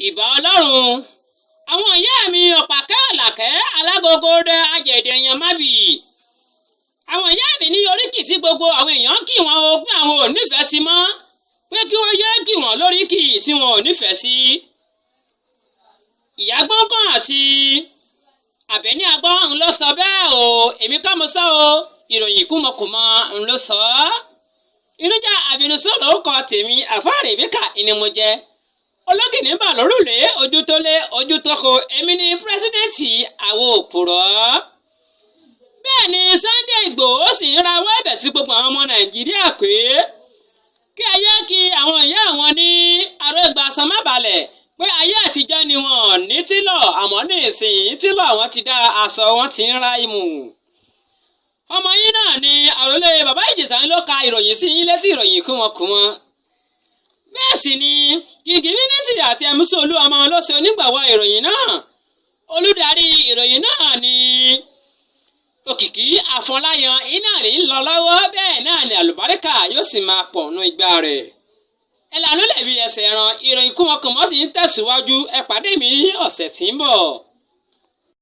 Ìbà Ọlọ́run, àwọn ìyá mi ọ̀pàkẹ́ ọ̀làkẹ́ alágogo rẹ ajẹ̀dẹ̀ yan mábì. Àwọn ìyá mi ní oríkì tí gbogbo àwọn èèyàn ń kì wọ́n o, pé àwọn ò nífẹ̀ẹ́ sí mọ́, pé kí wọ́n yéé kì wọ́n lóríkì tí wọn ò nífẹ̀ẹ́ sí. Ìyá Gbọ̀ngàn àti Àbẹ̀ní Agbọ́n ń lọ sọ bẹ́ẹ̀ o, èmi kọ́ mo sọ o, ìròyìn kúmọkùmọ ń lọ sọ ọ́. Inújà àbínúsọ ló kọ tèmi, àfáà Rèbíkà ni mo jẹ. Ológìní bà lórùlé, ojú tó lé ojú tó ko, èmi ni president àwọn òpùrọ́. Bẹ́ẹ̀ ni Sunday Ìgbòho sì ń rawọ́ ẹ̀bẹ̀ sí gbogbo àwọn ọmọ Nàìjíríà pé kí ayé kí àwọn ìyá àwọn ní arógbàsán má balẹ̀, pé ayé àtijọ́ ni wọn ní tílọ̀, àmọ́ ní ìsìn tílọ̀ wọn ti dá aṣọ wọn ti ń ra ìmù. Ọmọ yín náà ni àròlé Bàbá Ìjẹ̀ṣà ló ka ìròyìn sí yín létí, ìròyìn kúmọkùmọ. Bẹ́ẹ̀ sì ni Kìkì Unity àti MC Olúọmọ ló ṣe onígbàwọ́ ìròyìn náà. Olùdarí ìròyìn náà ni Òkìkí Àfọláyàn. Iná rí ń lọ lọ́wọ́, bẹ́ẹ̀ náà ni àlùbáríkà yóò sì máa pọ̀ nù igbá rẹ̀. Ẹ lànà lẹ̀bi ẹsẹ̀ ẹran, ìròyìn kúmọkùmọ sì ń tẹ̀síwájú. Ẹ pàdé mi ní ọ̀sẹ̀ tí ń bọ̀.